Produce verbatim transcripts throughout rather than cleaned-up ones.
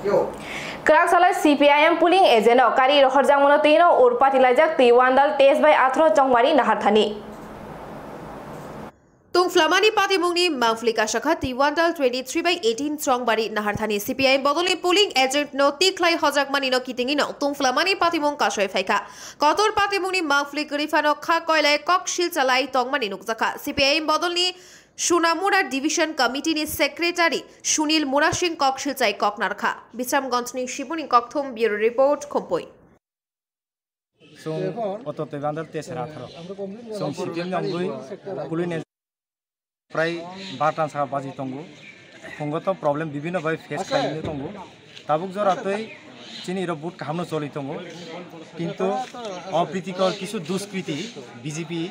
Kwrak salai C P I M polling agent no kari rohorjakmano twi no ur patilaijak twi wandal test bai athro chongmani naharthani. Tungflamani patimungni mangfli kasakha twi wandal twenty three by eighteen chongbari naharthani C P I M bodolni polling agent no tikhlai hojakmani no kitingino tungflamani patimung kasoi phaikha. Kotor patimungni mangfli kwrwi phano kha koilai kok silchalai tongmani nukjakha. C P I M bodolni Sunamura Division Committee ni Secretary Sunil Murasing kok silchai kok narkha. Bisramganj ni Shibuni Kokthum, Bureau Report, Khumpui. Chwng oto twi bandal tesera atharo. Chwng C P M ni wngwi polling agent prai bartan saka baji tongo. Phungo to problem bibhinno bai face khlainwi tongo. Tabuk jora twi chini iro vote kahamno choli tongo. Kintu opritikor kisu duskriti B J P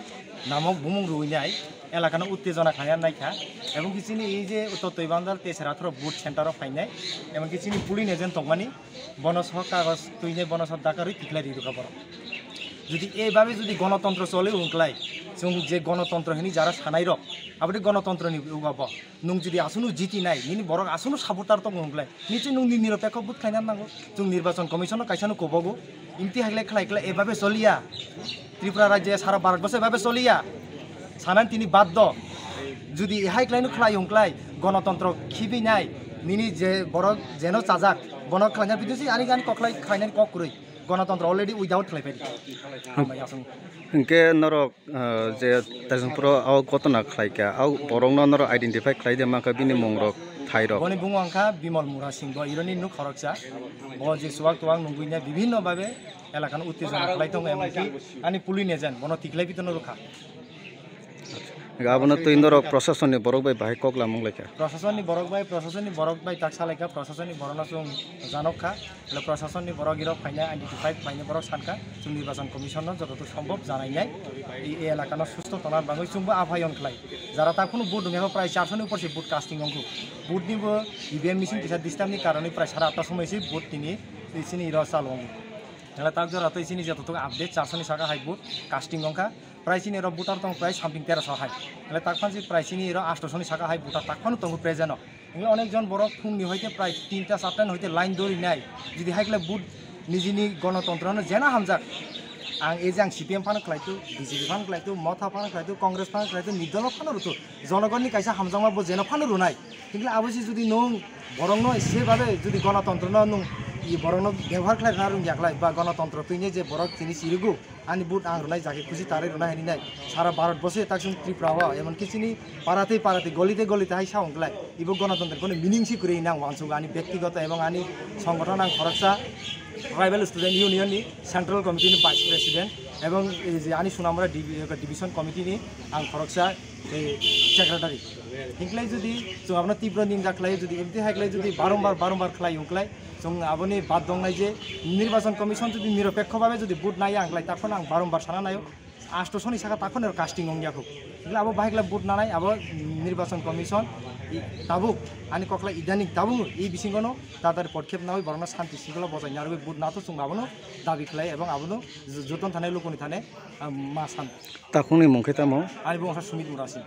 namok bumung rwinai elakano uttejona khlaina naikha. Ebong ki chini ei je oto twi bandal tesera atharo vote center o phainai. Ebong ki chini polling agent tongmani. Bono sok kagoj twinai bono sok dakarwi tikhlai ri rwkha borok. Jodi ei babe jodi gonotontro choli wngklai, chwng je gonotontro hwnwi jara sanai rok, aboni gonotontro ni wngkha bo. Nwng jodi aswkno jiti nai, nini borok aswkno supporter tongo wngklai, nichwi nwng nini niropekho vote khlaina nango. Chwng nirbachon commission no kaisa no kobogo, imti haiklai khlai khlai ei babe choliya. Tripura rajye sara Bharat bosai babe choliya. Sanan tini baddo. Jodi hai khlai no khlai wngklai, gonotontro khibi nai, nini je borok jeno chajak, bono khlaina bidu si ani ani koklai khlainani kok kwrwi. Gonotontro already without khlai phaidi. Hambai aswng. Hwnkhe norok, ah, je Taisongphoro o gotona khlaikha, o borokno norok identify khlai de mankha bini mungrok, thairok. Boni bumung wngkha Bimal Mura Singh, bo ironi nuk khoroksa. Bo je chuwak tuwak nungwi ne bibhinno babe elakano uttejona khlai tongo, emonki ani polling agent bono tikhlai bitono rwkha. Abono twi norok prosasonni borok bai bahai kok lamung laikha. Prosasonni borok bai, prosasonni borok bai tak salaikha, prosasonni borokno chwng janok kha. Hwle prosasonni borok irok phainai, identify phainai borok sankha, chwng nirbachon commission no jototok sombhob janainai, ei, ei elakano susto tongna bagwi chwngbo aphai on khlai. Jara takhunu vote wngya prai charso ni upor se vote casting wngkhu. Vote ni bo E V M machine kisa disturb ni karonwi prai sara atta somoi se vote tini, tei chini iro chalo wngkhu. Hwle tak jora tei chini jototok update charso ni saka hai vote casting wngkha. Prai chini oro voter tong prai something terosho hai. Hwle tak phan si prai chini oro astoso ni saka hai voter tak phano tongo present o. Hwle onek jon borok phung ni hoite prai tinta charta ni hoite line dori nai. Jodi hai khlai vote nijini gonotontro no jena hamjak. Ang ei je ang C P M phano khlai tu, B J P phano khlai tu, Motha phano khlai tu, Congress phano khlai tu, nirdolo phano rw tu. Jonogonni kaisa hamjakma bo jeno phano rwnai. Hingkhe abo se jodi nwng borokno sebabe jodi gonotontro no nwng i borokno bebohar khlai rwna rwngya khlai ba gonotontro twini je borok tini sirigo ani vote ang rwnai jaki khusi tarwi rwnai hinwi nai sara Bharat boshe tak chwng Tripura o emonki chini para tei para tei goli tei goli tei hai sa wng khlai ibo gonotontro kono meaning se kwrwi hinwi ang uansukgo ani bektigoto ebong ani songgothon ang khoroksa Tribal Student Union ni Central Committee ni Vice President ebong ei je ani Sunamura Divi-, Division Committee ni ang khoroksa tei secretary. Hinklai jodi chwng abono tibro ninja khlai, jodi ebdi hai khlai, jodi barombar, barombar khlai wngklai, chwng aboni bad dongnai je Nirbachon Commission jodi niropekho babe jodi vote nai ang khlai, takhon ang barombar sana naio, astoso ni saka takhon ero casting wngya kho. Hinklai abo bahai khlai vote nanai, abo Nirbachon Commission i-, tabuk ani koklai idani tabuk i bisingono tatari podkhep nawi borokno santi singkolo bojai narwi vote nato chwng abono dabi khlai ebong abono joton thanai lukuni thane, ah, ma san. Takhungni mung khe tamo? Ani bumung khe Sumit Murasing.